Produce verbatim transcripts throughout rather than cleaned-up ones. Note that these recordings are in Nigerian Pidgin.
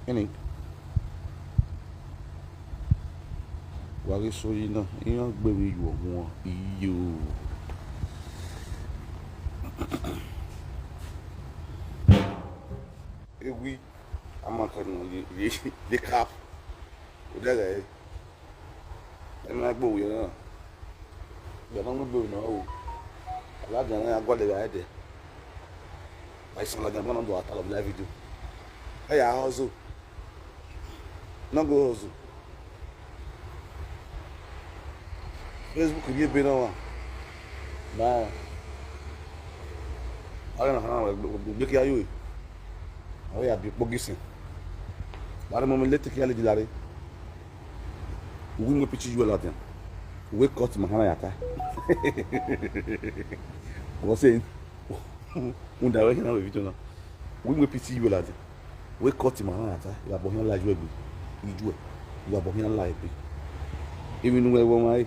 Kini? Wari soyi na, iyan gbe mi yo won iyo. Ewi, ama kan no, ye, ye, ye cap. O dere. Ẹ máa gbòòrò náà. Ìgbà náà ń gbòòrò náà o. Alága náà agbọ́dọ̀ rẹ̀ ẹ̀dẹ̀. Àìsàn alága náà ń bọ̀ àtàlọ́ bí láì fídíò. Ẹ yà á hustle. Náà go hustle. Facebook bí ebe náà wà. Báyà. Ọ̀rẹ́ náà kan náà wà gbé kí ayé òye. Ọ̀rẹ́ yà bí pọ́gísìn. Bàrẹ̀ mọ́ mi létí kí alẹ́ di láre. Uwi mwe pichi yuela den. Uwe koti mahana yata. Wose. Unda we na we video na. Uwi mwe pichi yuela den. We koti mahana yata. Ya bohin la yue bi. Ijue. Ya bohin la ebi. Imi nuwe wo mai.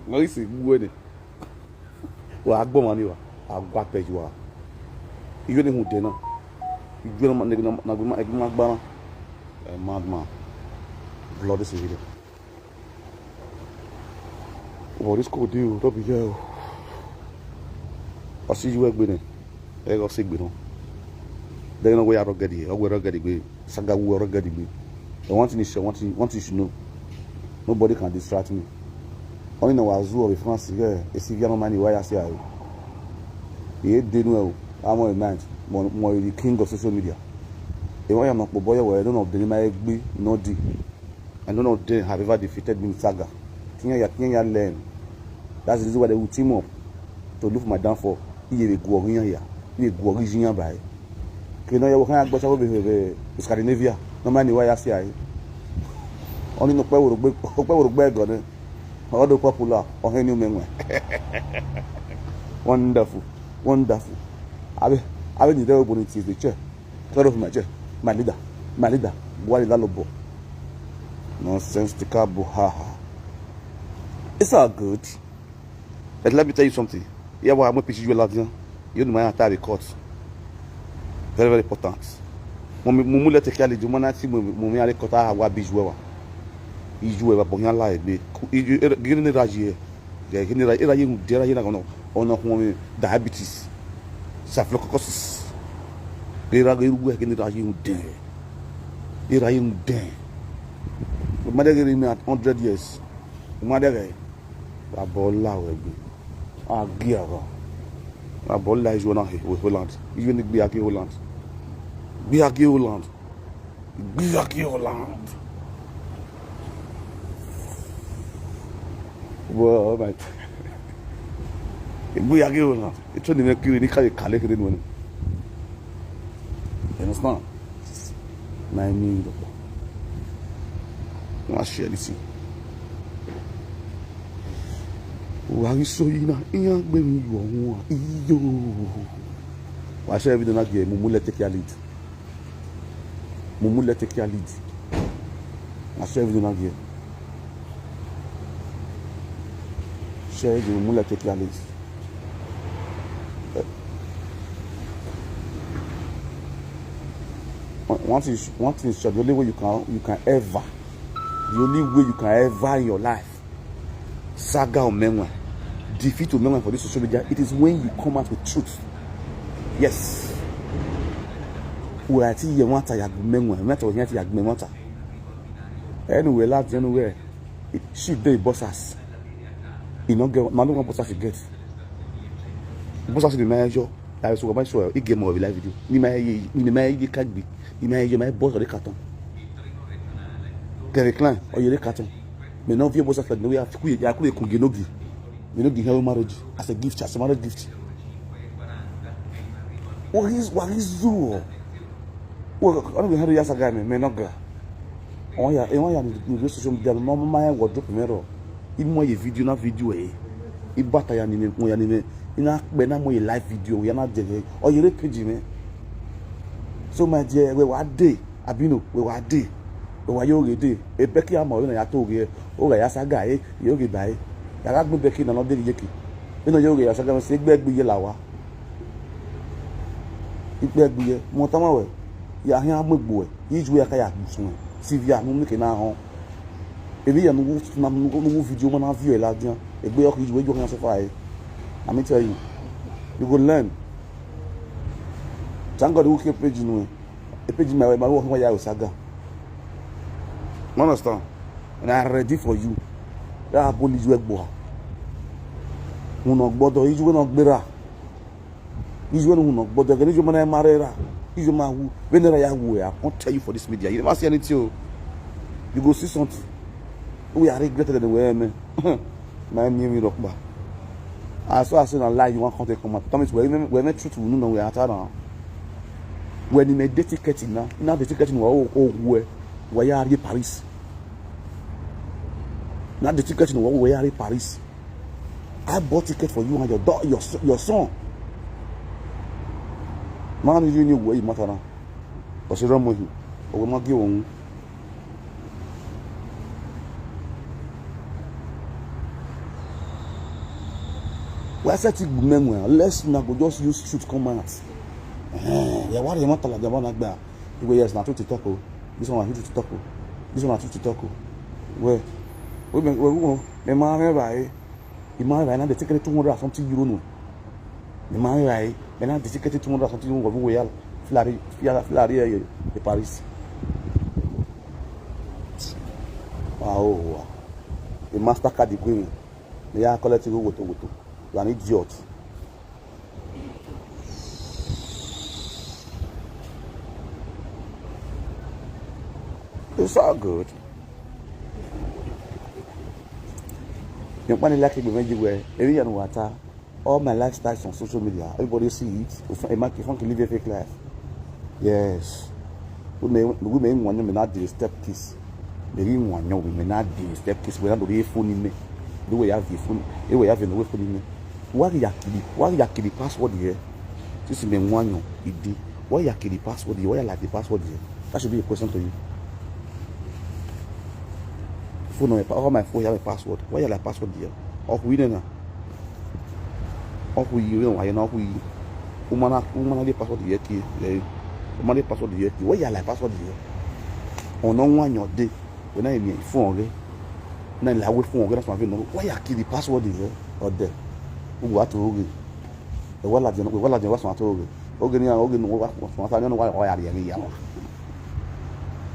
Mai si guwe ne. Wa agbo mani wa. Agwa pe wa. Iyo ni hu dena. Iyo na na na na na gbana. A madman. Bloody civilian. What is called you? Don't be here. I see you egbe ne. E go sigbe no. Then no we are rugged here. We rugged here. Saga we rugged here. The one thing is sure, one thing, one thing you should know. Nobody can distract me. Only now I zoo of France here. A civilian man why I say I. He did well. I'm on night. More the king of social media. E wa ya no po boyo we don't know the my egbe no di. And none of them have ever defeated me in saga. Tinya ya, tinya ya learn. That's the reason why they will team up to look for my downfall. Iye be go yin ya. Iye go yin ya bai. Ke no ya wo kan agbo sa wo be be Scandinavia. No man ni wa ya si ai. Oni no pe wo rogbe, pe wo rogbe go ne. All the popular o he ni menwe. Wonderful. Wonderful. Abi abi ni de wo boni ti de che. Get off my chair. My leader. My leader. Why you lalobo? Nonsensical buhaha. It's all good. But let me tell you something. Yeah, well, I'm a P G U Ladian. You know my entire court. Very, very important. Mummy, mumu let take care of the money. Mummy, I cut out our beach wewa. Iju wewa, but you lie, be. Gini raji. Ge kini ra ira yin de ra yin na kono. Ono kun mi diabetes. Staphylococcus. Ge ra ge ru ge kini ra yin de. Ira yin de. Ma de ge mi at hundred years. Ma de ge. Abola we gbe. Agi aga. Abola is one he we Holland. Even the gbe agi Holland. Gbe agi Holland. Gbiyaki Holland. Well, all right. Gbiyaki Holland. It's only make you need to collect it. You understand? Na imi ndo. Wa share this. Wa so ina iya gbe mi yo won. Iyo. Wa share video na ge mumu let take your lead. Mumu let take your lead. I share video na here. Share video, mumu let take your lead. Eh. One thing, one thing is sure, the only way you can you can ever, the only way you can ever in your life saga Omenwe, defeat Omenwe for this social media, it is when you come out with truth. Yes. We are here, want to yag Omenwe, want to yag Omenwe. Anyway, last anywhere, she dey boss us. You know, get man don't boss us get. Boss us the manager. I was my show. He gave me a live video. Ni my ni my kagbi. Ni my my boss the carton. Kevin Klein or your carton. Me no view boss us no we have ku ya ku ku genogi. Me no give her marriage as a gift, as a marriage gift. What is what is you? Well, I don't have yasa guy me me no ga. Oh yeah, e won ya ni social media mo ma ya wardrobe me ro. Imo ye video na video e. Ibata ya ni me mo ya ni me. Ina pe na mo ye live video ya na de. O ye re page me. So my dear, we wa dey. Abino, we wa dey. We wa yo re dey. E be ki ama o na ya to re. O ga ya saga e, yo re bai. Ya ga gbe be ki na no de ye ki. Ino yo re ya saga me se gbe gbe ye lawa. Igbe gbe ye. Mo ta ma we. Ya hia mo gbo e. Iju ya ka ya gbusun e. Sivia nu mi ke na ho. Ebi ya nu na nu video mo na view e la dia. Egbe yo iju ejo kan so fa e. Let me tell you. You go learn. Thank God who keep page nu e. E page my my work ya osaga. You understand? And I ready for you. Ya go liju egbo. Mo no gbodo iju no gbera. Iju no no gbodo gani iju mo na mare ra. Iju ma wu. When ya wu, I can't tell you for this media. You never see anything o. You go see something. We are regretted in the way, man. My name is Rockba. As far as na lie you want contact come out. That means we we we truth we no we are now. When you make the ticket na, na the ticket we o o we we are here Paris. Na the ticket we we are here Paris. I bought ticket for you and your daughter, your s- your son. Man, you knew where you matter now. But you don't know. But we might give one. Why set it good memory? Let's not go just use truth come out. Eh, yeah, what the matter like the one like that? You go, yes, na truth to talk o. This one na truth to talk o. This one na truth to talk o. Well, we we we we man remember eh. The man right now they take two hundred or something euro no. The man right, they now they take two hundred or something euro go we yal. Flari flari flari eh, eh, eh, Paris. Wow. The master card the queen. They are collecting woto woto. You are an idiot. It's all good. You want to like it when you wear. Every year water. All my lifestyles on social media. Everybody see it. If I make if I can live a fake life. Yes. We may we may want you may not do step kiss. May you want you may not do step kiss. We not do the phone in me. Do we have the phone? We have in the phone in me. Why ya kiri? Why ya kiri password here? This is me one you. Why ya kiri password here? Why ya like the password here? That should be a question to you. Phone number, all my phone have a password. Why you like password here? Oh, we know. Oh, we you know why you know we. Umana umana the password here key. Umana the password here key. Why you like password here? Oh no one your day. When I mean phone okay. Na la we phone okay. That's my phone. Why you key the password here? Or there. Who got to okay. Ewala jeno ewala jeno wasu ato oge. Oge ni oge no wasu ato no wa wa ya ya ya.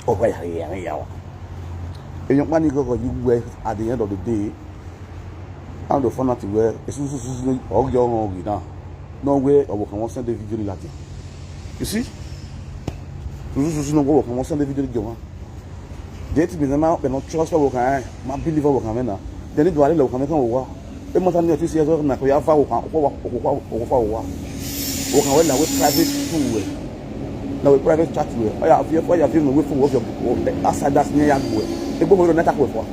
O wa ya ya ya. Eyan pa ni gogo you we at the end of the day. And the fun at we esu su su su oge o oge na. No we owo kan won send the video ni lati. You see? Su su su no owo kan won send the video ni jowa. Date bi na ma pe no trust for kan ma believe for kan na. Then do ale lo kan kan wa. E mo tan ni o ti se so na ko ya fa wo kan ko wa ko wa ko wa wo kan we na we private school we na we private chat we oya fi oya fi no we fun wo fi o asa das ni ya gbo e gbo mo na ta ko fo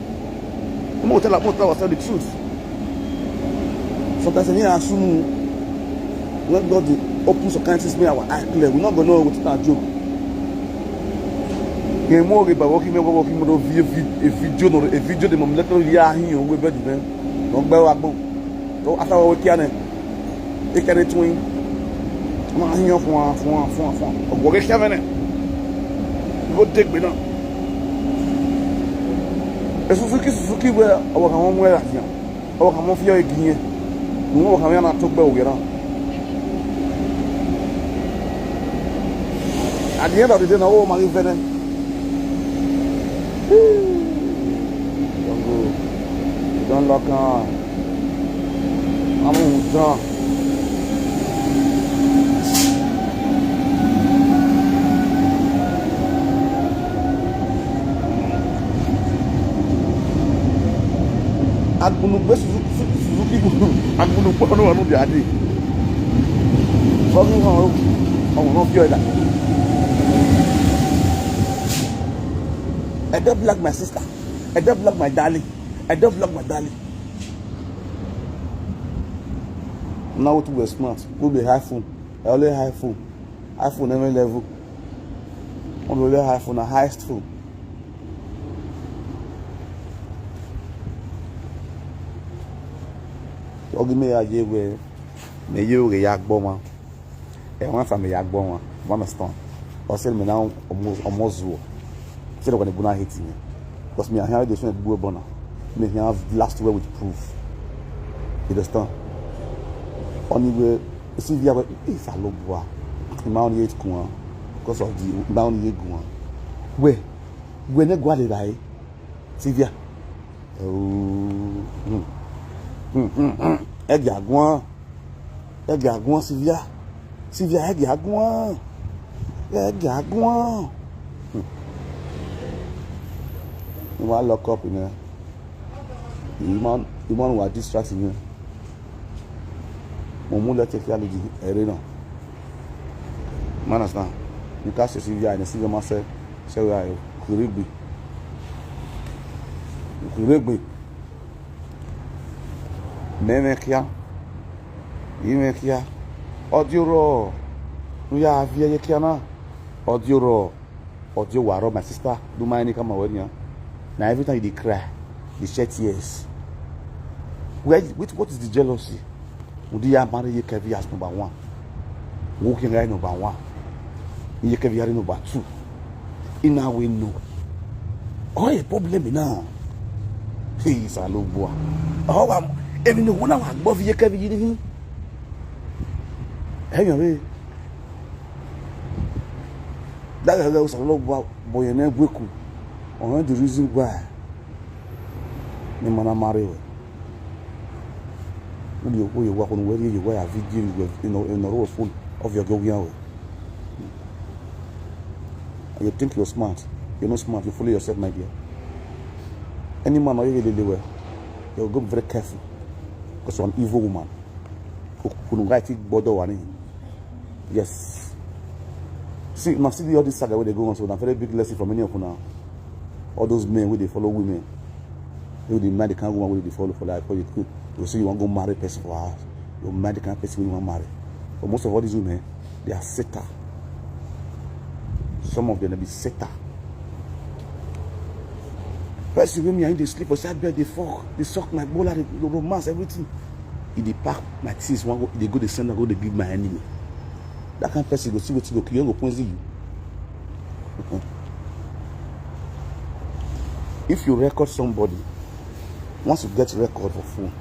mo tell mo tell us the truth. Sometimes ni assume when God dey open some kind things make our eye clear, we no go know wetin na joke. Yẹn mú òrè bàbá kí mẹ́wàá wọ́n kí mo lọ fi efi efi jó nù efi jó de mọ̀ mi lẹ́tọ́ yá ahin òwe bẹ́ẹ̀ dùn mẹ́. Lọ gbẹ́ wa gbọ́n. Tó asáwọ̀ wọ́n kíá nẹ. Ekẹ́ni tún yín. Wọ́n á yíyan fún wa fún wa fún wa fún wa. Ọ̀gbọ̀n kẹ́kẹ́ mẹ́nẹ̀. Ló dé gbé náà. Èsùsùkí sùsùkí wẹ ọ̀wọ̀ kan wọ́n mú ẹ̀rà sí yàn. Ọwọ́ kan mọ́ fi igi yẹn. Wọ́n wọ́n kan yẹn náà tó gbẹ́ òwe náà. At the end of the day, now, oh, my goodness. Don't go. Don't lock on. I'm on John. Agbunugbe Suzuki, Suzuki gbunu, agbunugbe ọnu ọnu bi adi. Fọwọ́n kan ọ̀rọ̀ ọ̀rọ̀ náà fi ọ̀dà. I don't block my sister. I don't block my darling. I don't block my darling. Now to be smart. Go be high phone. I only high phone. High phone every level. Only high phone, a highest phone. Ogi me ya ye we. Me ye we ya gboma. E wan sa me ya gboma. Wan stone. Ɔsɛ me now almost almost wo. Sɛ dɔkɔ ne bu na hate me. Because me ahia de so na bu bɔ na. Me ahia last way with proof. You understand? Only way Sylvia we is a low boy. My only eight kuan. Because of the my only eight kuan. We we ne gwa de bai. Sylvia. Oh. Hmm. Hmm, hmm, hmm. Ege aguan. Ege aguan Sylvia. Sylvia ege aguan. Ege aguan. Hmm. You want lock up in there. You man, you man who are distracting you. Mo mu le technology ere no. Man understand? You can see Sylvia and Sylvia must say, say we are kurigbi. Kurigbi. Meme kia. Ime kia. Audio raw. We are via kia na. Audio raw. Audio waro, my sister. Do my any come away. Na every time you dey cry, dey shed tears. Where with what is the jealousy? Would you marry Yekevi as number one? Walking right number one. Yekevi are number two. In a way, no. Oh, a problem now. He is a low boy. Oh, I'm even the one I'm above Yekevi. Hey, that guy was a low boy, boy, and then Gweku. One of the reason why the man I marry with. Who you who you work on where you wear a video you know in the road full of your girl. You think you're smart. You're not smart. You fool yourself, my dear. Any man or you really well, you go be very careful. Because you're an evil woman. Kunu guy take bodo wani. Yes. See, now see the all this saga where they go on. So na very big lesson from any of now. All those men where they follow women. You the man they can't go on where they follow for life. Because you could, you see you want to go marry person for house. You marry the kind of person you want marry. But most of all these women, they are setter. Some of them they be setter. Person with me, I dey sleep for side bed, they fuck, they suck my bola, they romance everything. If they pack my things, one go, they go, they send, go, they give my enemy. That kind of person go see what you go kill, go poison you. If you record somebody, once you get record for phone,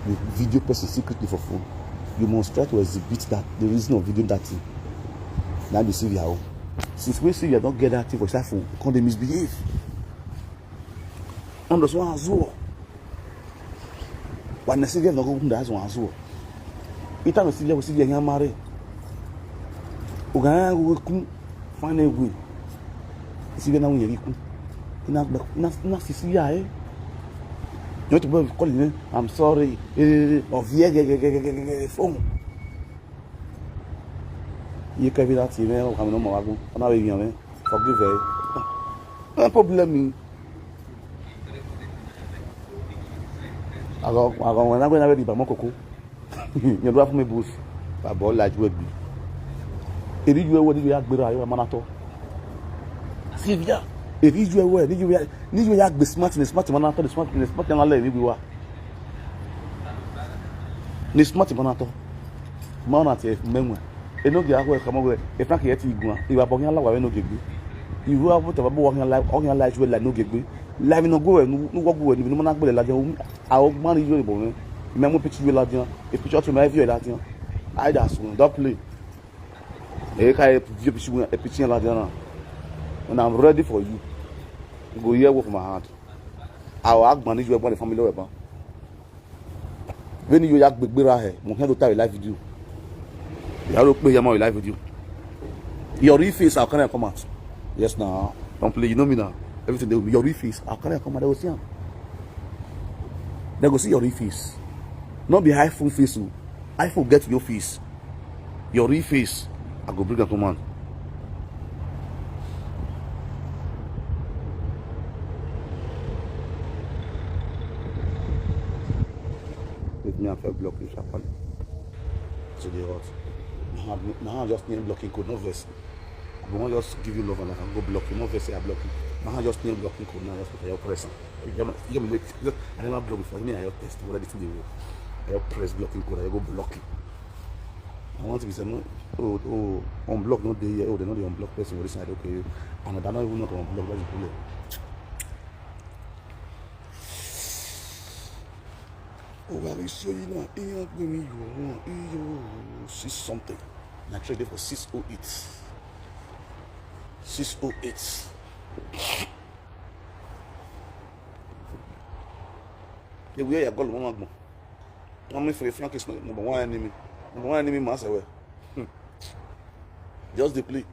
the video person secretly for phone, you must try to exhibit that the reason of video that thing. Now you see your own. Since we see you don't get that thing for that phone, you can't misbehave. On the one as well. Wa na Sylvia no go da so aso. Ita no Sylvia, Sylvia nya mare. Uga go ku fine egwe. Sylvia na unye ku. Na na na Sylvia eh. You to be calling me, I'm sorry. Eh, of ye ge ge ge ge ge phone. You can be that email, I'm no more. I'm not even. Forgive her. No problem. Ago ago when I go na be ba mokoko. You do have me boost. Ba ball like we be. Eri you we dey agbera ayo manato. Sylvia. Eri you we dey you ni you ya be smart ni smart manato, smart ni smart na le ni wa. Ni smart manato. Ma na te menwe. Eno ge akwe kama we. E fa ke ti igwa. Iwa bo nya la wa no ge gbe. Iru abu ta ba bo wa nya la, o nya la ju la no ge gbe. La mi no go we, no go we ni mo na gbe la je. A o ma ni yo bo me. Me mo picture la je. E picture to me view la je. I da so don't play. E ka e view picture, e picture la je na. When I'm ready for you, you go hear work my hand. Our Agban is your family weapon. When you yak big bira here, mo can do live video. You are pay your live video. Your real face, how can I come out? Yes, now. Don't play, you know me now. Everything they will be your real face. How can I come out? They will see him. They go see your real face. Not be iPhone face. Oh. iPhone get your face. Your real face, I go bring am come out. Let me after block you sharply. So they hot. Now I just need blocking code, no verse. I won't just give you love and I can go block you, no verse I block you. Now I just need blocking code, now just put your press. You never block before, me I just test what I did to the world. I just press blocking code, I go block you. I want to be said, no, oh, oh, unblock, not there, oh, they not the unblock person with this side, okay. And I don't even know to unblock, that's the problem. Oh, well, you show you now, you give me your own, you see something. And I trade it for six oh eight. six oh eight. They wear your gold, one. Only for Frank is number one enemy. Number one enemy, master. Hmm. Just the play.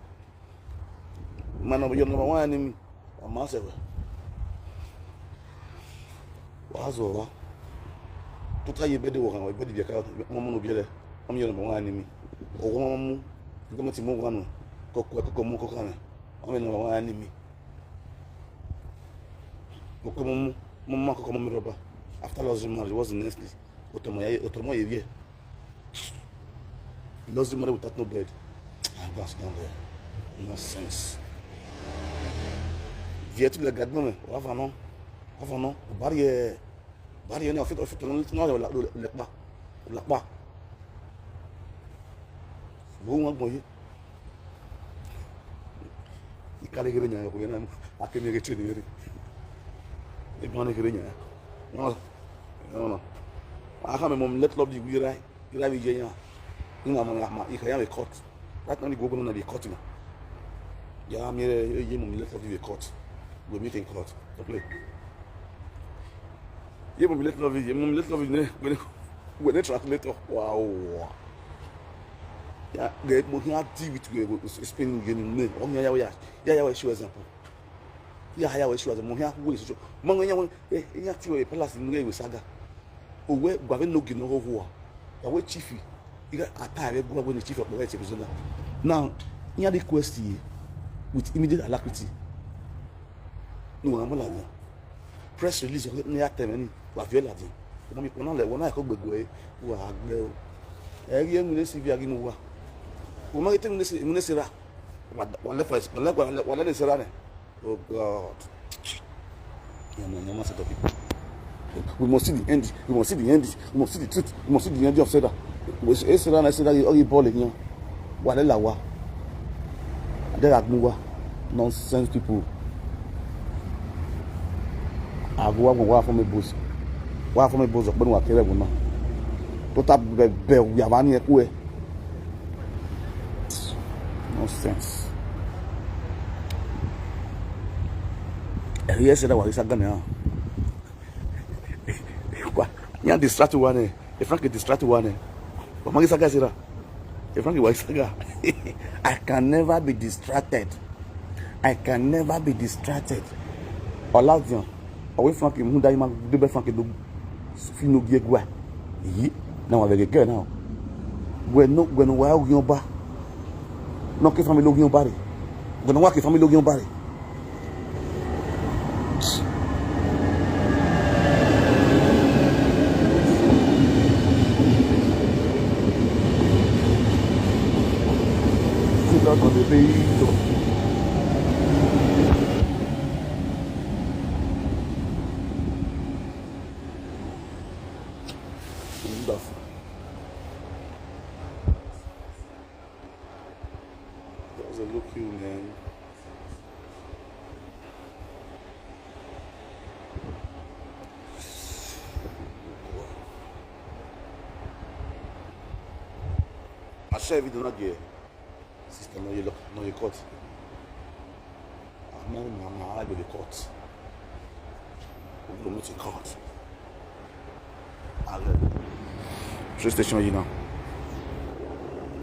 Man, number, your number one enemy. A master. What's over? To tell you, better work, I'm better, I'm your number one enemy. Or one, I'm going to move on. Coco, Coco, Moco, I'm your number one enemy. Coco, Momo, Coco, Momo, Robert. After losing marriage, what's the next thing? Otomo, Otomo, you hear? Lost the mother without no bed. I go ask down there. Nonsense. Viens-tu le garder, mais on va non. On va non. Barrière. Barrière, en fait, en fait, on a le pas. Le pas. Bon, on va. Ikale gere nya ko yana akemi gere tini gere. E bani gere nya. No. No, no. Aka me mom let love di wira. Wira bi je nya. Ina mama ma ika ya be court. That money go go na be court na. Ya mi re ye mom let love di be court. We meet in court. To play. Ye mom let love ye mom let love ne. When when translator. Wow. Ya, get mo here deal with we Spain again. Oh, yeah, yeah, yeah. Yeah, yeah, show example. Yeah, yeah, show example. Mo here we so. Mo here we eh, eh, ya ti we palace ni we saga. O we gwa we no gi no ho ho. Ya we chief. Iga ata we gwa we ni chief of the chief zona. Now, here the question with immediate alacrity. No, I'm not. Press release ni atemeni. Wa viola din. Mo mi kona le wona ko gbegbe. Wa gbe o. E ri enu le si vi agi mo wa. Mo ma te mo le si mo le si ra. Wa le fa wa le wa le si ra ne. Oh God. Yeah, man, you must set up people. We must see the end. We must see the end. We must see the truth. We must see the end of Seda. We say Seda na Seda you all ball again. Wale lawa. There are more nonsense people. Ago wa wa from a boss. Wa from a boss. But wa kere bona. Tota be be we have any ekwe. Nonsense. Ẹ̀rí ẹ̀sẹ̀ náà wà ní Ságánì náà. Wà ní àdìsítrátì wa ni. Ìfúnná kì í dìsítrátì wa ni. Ọmọ yìí Ságánì síra. Ìfúnná kì í wà ní Ságánì. I can never be distracted. I can never be distracted. Ọ̀làdìyàn. Ọ̀wé Frank Muda yìí máa débẹ̀ Frank Edo. Fino Giegua. Yi. Na wa vege gẹ na. Gwe no gwe no wa ogion ba. No ke family ogion ba re. Gwe no wa ke family ogion ba re. Sit down on the page. Wonderful. That was a look you, man. I share video not there. Sister, no, you look, no, you cut. I'm not, I'm not, I go to court. We go meet in court. Train station, you know.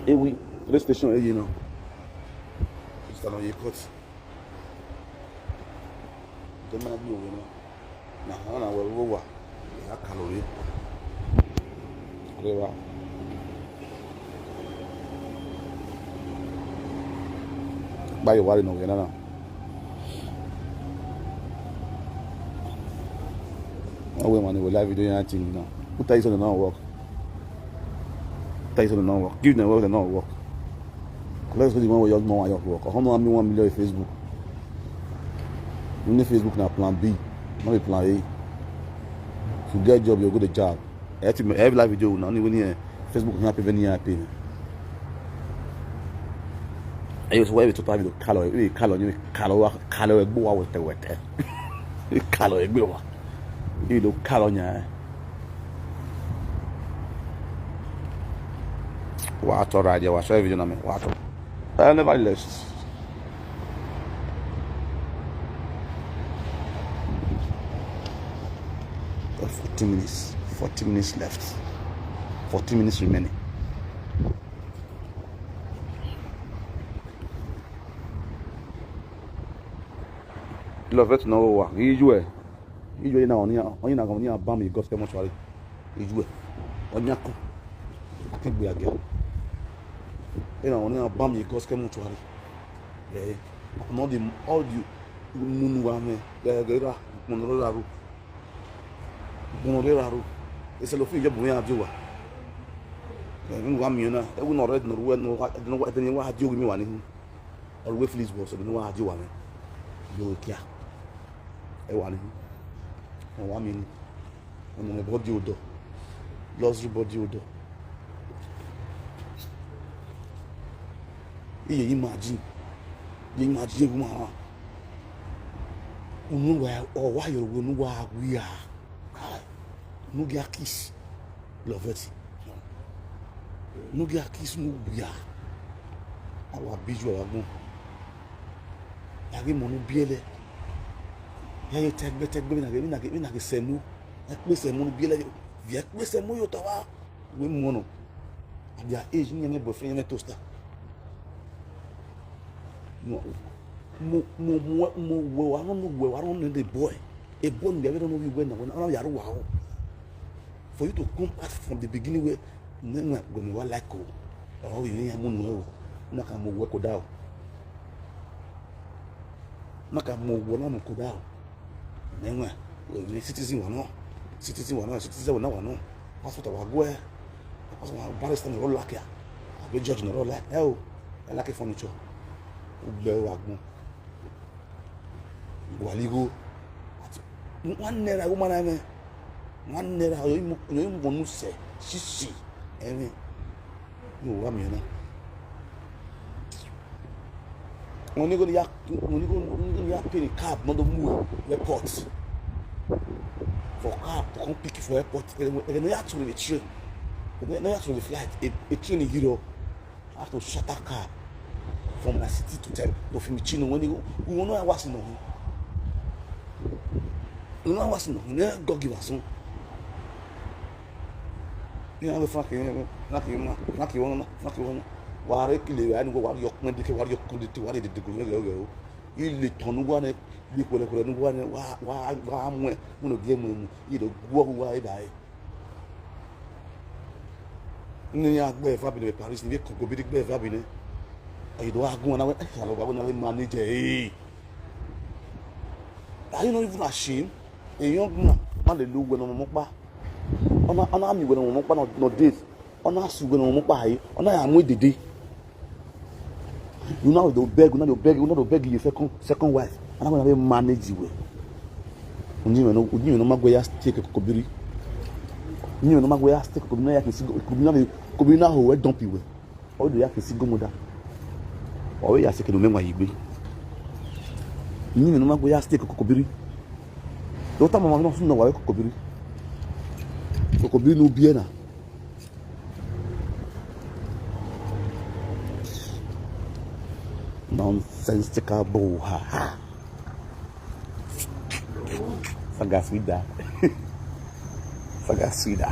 Eh oui, train station, eh, you know. Sister, no, you cut. Don't mind you, you know. Na hana wa wa wa. Ya kalori. Rewa. Ba yo wari no we na na. No we man we live video yan thing na. Who tell you say no work? Tell you say no work. Give them work, they no work. Let's go the one we just more work. How no me one million in Facebook. You need Facebook na plan B, not be plan A. If you get job, you go the job. Every every live video now, only when you Facebook can happen, any happen. Ayo, so why we total video? Kalo, we kalo ni kalo wa, kalo egbo wa wete wete. Kalo egbo wa. Ilo kalo nya. Wa to radio wa so video na me. Wa to. Uh, nevertheless, forty minutes. Forty minutes left. Forty minutes remaining. Lovett no wa. Ijue. Ijue na oni oni na oni abam i gospel mortuary. Ijue. Onyaku. Akegbe age. Ina oni abam i gospel mortuary. Eh. No di all di munu wa me. Eh, gera. Munu ro la ru. Munu ro la ru. Ese lo fi je bu ya di wa. Eh, nwa mi na. E wu no red no ru no wa no wa de ni wa di o mi wa ni. Always feelings was so no wa di wa me. Yo kia. E wa ni. Won wa mi ni. Won mo body odor. Luxury body odor. Iye imagine. Iye imagine woman. Unu wa o wa yo unu wa wi a. Kai. Unu gi a kiss. Lovett. Unu gi a kiss unu wi a. Awa biju awa gbon. Ya gi mo nu biele. Ya ye tegbe tegbe na ge na ge na ge semu. E pe semu nu biele. Ye pe semu yo ta wa. We mo no. At their age, me and my boyfriend and toaster. No. Mo mo mo mo we wa no we wa no the boy. A boy we don't know we when when I ya wa. For you to come out from the beginning where nna go me wa like o. Oh, you need mo no. Na ka mo we ko da o. Na ka mo we na mo ko da o. Nenwe, we ni citizen wa no. Citizen wa no, citizen wa no wa no. Passport wa gwe. Passport wa barrister no like ya. Abi judge no like. E o. E like furniture. Ugbe wa gbon. Gwaligo. One naira woman na me. One naira yo imu yo imu nu se. Sisi. Emi. Yo wa mi na. When you go to yak, when you go, when you go to yak pay the cab, not the move airport. For cab to come pick you for airport, and then you have to the train. Then you have to the flight. A, a train in Europe. I have to shut that cab from my city to tell to Fimichino when you go. You know I was in. You know I was in. You know God give us. Ni a be fa ke na ke ma na ke wona na ke wona. Wa re kile ya ni wa yo pon de ke wa yo pon de ti wa de de go yo yo. Ile ton wa ne bi ko le ko ni wa ne wa wa wa mu e mu no ge mu mu. Ile gwo wa e dai. Ni a gbe fa bi ne Paris ni ko go bi gbe fa bi ne. Ayi do agun na we e lo ba na we manage e. Are you not even ashamed? A young man, man dey look when I'm up. Ona ona mi when I'm up no date. Ona su when I'm up ai. Ona ya mu dede. You know dey beg, you know dey beg, you know dey beg your second second wife. And I'm gonna manage you well. Unyi no unyi no magwe ya stick kokobiri. Unyi no magwe ya stick kokobiri na ya kisi kokobiri na ho we don pi we. Odo ya kisi gomoda. Owe ya seke no menwa yigbe. Ni no magwe ya stick kokobiri. Do ta mama no sun no wa kokobiri. Kokobiri no biena. Nonsensical bull ha ha. Saga swida. Saga swida.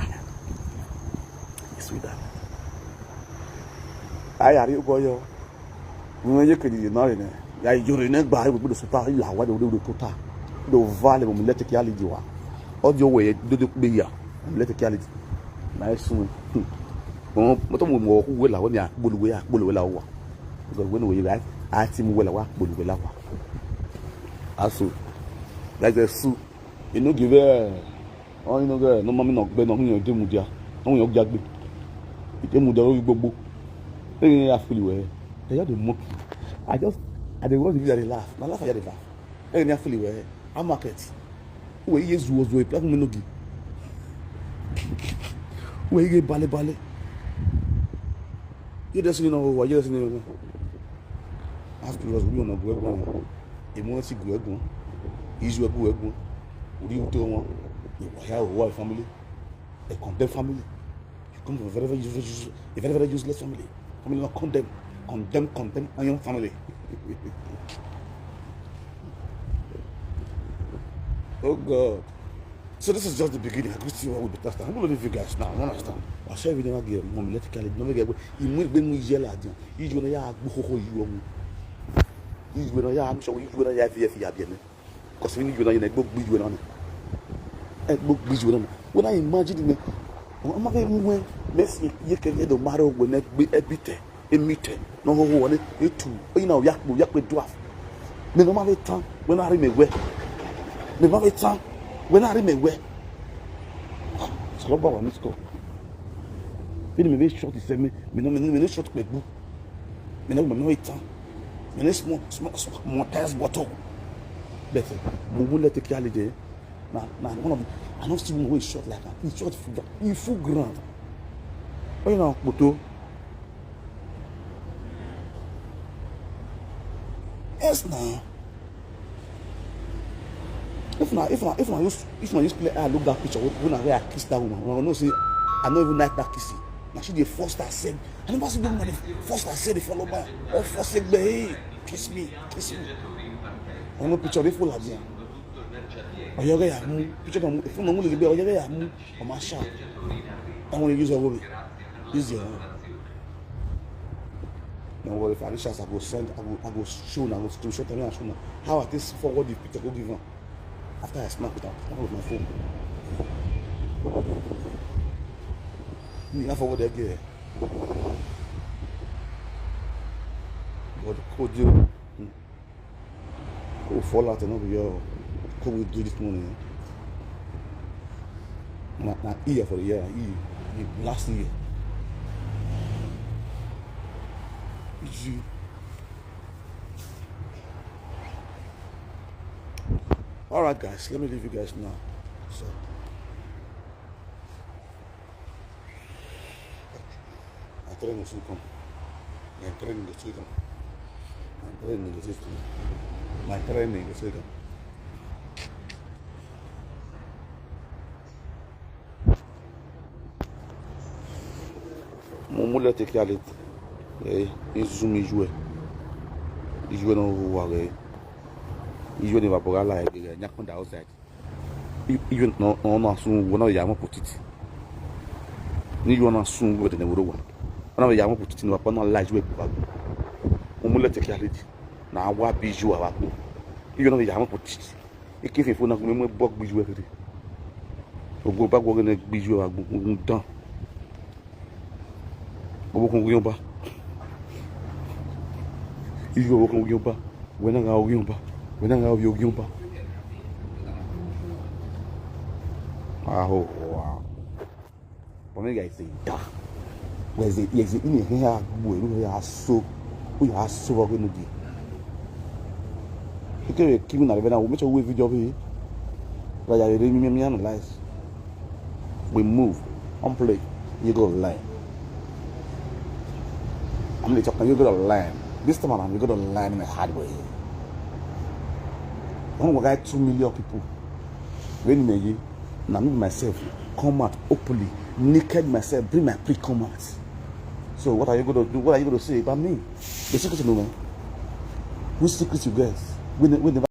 Swida. Ayari ugoyo. Mo ye kedi no re ne. Ya yore ne gba iwe do suta la wa do do tota. Do vale mo lete ki aliji wa. Ojo we do do pe ya. Mo lete ki aliji. Na esun. Mo mo to mo mo ku we la we mi a bolu we a bolu we la wa. Go we no we ga. A ti mo we la wa bolu we la wa. Asu. Like the su. You no give eh. Oh, you no get no mommy no gbe no you dey mudia. No you jagbe. You dey mudia o gbogbo. Hey, I feel well. They just dey mock. I just I dey watch the video, I dey laugh. Na laugh I dey laugh. Hey, I feel well. I'm market. Where you zuo zuo black men no give. Where you get bale bale. You just you know what you just you know. After all, we on a go egun. Emo si go egun. Izu egu egun. Uri uto wọn. Ìwà ya wa family. A condemn family. You come from a very, very useless, a very, very useless family. Family not condemn. Condemn, condemn, iron family. Oh God. So this is just the beginning. I could see what will be tested. I'm gonna leave you guys now. I understand. I share with them again. Mom, let it carry. No, get. You move when we yell at them. You wanna ya go ho ho you. You wanna ya. I'm sure you wanna ya V F ya bien. Because when you wanna go be you wanna. And go be you wanna. When I imagine me, I'm not even when Messi, you can get the matter when I be everything. Emite, no ho ho ne etu. Oyi na yakpo yakpo dwarf. Me no ma ve tan. When I me we. Me ma ve tan. When I me we. Salo ba wa ni score. Fini me ve shot se me. Me no me no me no shot pe bu. Me no me no ve tan. Me no small small small test bottle. Better. Mo mo let it carry there. Na na one of the, I no see one wey short like am. He short full ground. He full ground. Oyi na kpoto. Yes na. If na if na if na use if na use clear eye look that picture wey wey na where I kiss that woman, una go know say I no even like that kissing. Na she dey force herself. I never see the woman dey force herself dey follow back or force egbe. Hey, kiss me, kiss me. Ọ̀nà picture dey full again. Ọ̀yọ́gẹ́ yà mú picture náà mú fún ọmọ olùdíje ọ̀yọ́gẹ́ yà mú ọmọ aṣá. Àwọn èèyàn yóò sọ wọ́n mi. Use your own. No worry, if I reach house, I go send, I go, I go show now, I go screenshot and show now. How I take forward the picture, go give am. After I snap it out, snap with my phone. Me, I forward that girl. But could you? Go fall out and over here. Could we do this morning? Na na year for the year, e e last year. Easy. All right, guys, let me leave you guys now. So. My train go soon come. My train go soon come. My train go soon come. My train go soon come. Mo mo le take care it. Eh, in zoom ijue. Ijue no wa re. Ijue ni vapora la e re. Nya konda outside. Ijue no no no sun wo na ya mo putiti. Ni yo na sun wo de ne wo wa. Na ya mo putiti ni wa pa na la ijue ku ba. Mo mo le take care it. Na wa bi ijue wa ku. Ijue no ya mo putiti. Ike fifo na ku me mo bok bi ijue re. Ogo ba go ne bi ijue wa gu dan. Owo kan ogun ọba. Iye owo kan ogun ọba. Wena ga ogun ọba. Wena ga ogun ọba. Aho wa. But me guys say da. Where's the yes in here gbo elu ya so. O ya so wa gbe nudi. Ike we kimi na le na wo me cho we video bi. Wa ya re mi mi analyze. We move. I'm play. You go learn. I'm the talking. You go to learn. This time around, you go to learn in a hard way. When we got two million people, when me, now me myself come out openly, naked myself, bring my pre come out. So what are you gonna do? What are you gonna say about me? The secret to know, man. Which secret you get? We ne- we never